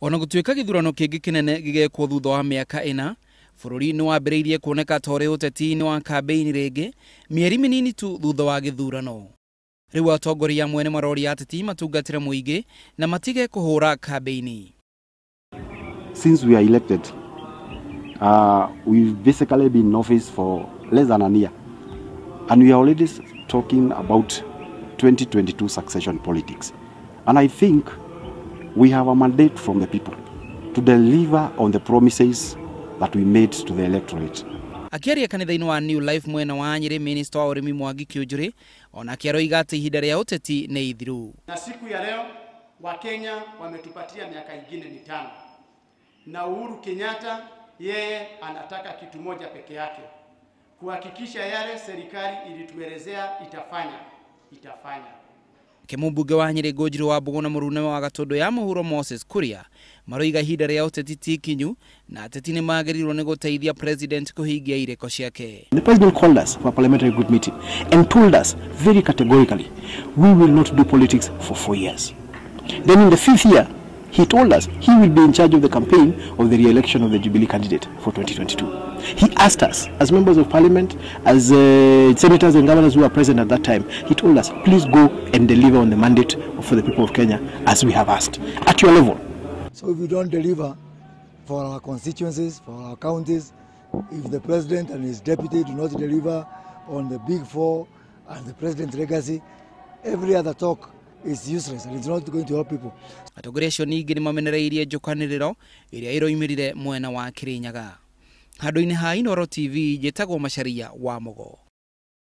Ona gũtuĩka gĩthurano kĩngĩ kĩnene gĩgekwo thutha wa mĩaka 4, bũrũri nĩ wambĩrĩirie kuoneka ta ũrĩ ũteti-inĩ wa kambĩini rĩngĩ mĩeri mĩnini tu thutha wa gĩthurano. Rĩu atongoria amwe nĩ maroria ateti matungatĩre mũingĩ na matige kũhũra kambĩini. Since we are elected, we've basically been in office for less than a year, and we are already talking about 2022 succession politics. And I think we have a mandate from the people to deliver on the promises that we made to the electorate. Akĩaria kanitha-inĩ wa New Life mwena wa Nyĩrĩ, Minister wa ũrĩmi Mwangi Kiunjuri onake aroiga atĩ ihinda rĩa ũteti nĩ ithiru. Na siku ya leo Wakenya wametupatia miaka ingine 5, na Uhuru Kenyatta yeye anataka kitu moja peke yake, kuhakikisha yale serikali ilituelezea itafanya. Kĩmũmbunge wa Nyĩrĩ Ngũnjiri wa Mbũgũ na mũrune wa Gatũndũ ya Mũhuro Moses Kuria maroiga ihinda rĩa ũteti ti ikinyu na ateti nĩ magĩrĩirwo nĩ gũteithia president kũhingia irĩko ciake. The president called us for a parliamentary group meeting and told us very categorically, we will not do politics for 4 years. Then in the 5th year, he told us he will be in charge of the campaign of the re-election of the Jubilee candidate for 2022. He asked us, as members of parliament, as senators and governors who were present at that time, he told us, please go and deliver on the mandate for the people of Kenya as we have asked, at your level. So if we don't deliver for our constituencies, for our counties, if the president and his deputy do not deliver on the big four and the president's legacy, every other talk is useless and it's not going to help people. Atongoria acio ningĩ nĩ mamenereirie njũkanĩrĩro ĩrĩa ĩroimĩrire mwena wa Kĩrĩnyaga. Handũ-inĩ ha Inooro TV, njĩtagwo Macharia wa Mũgo.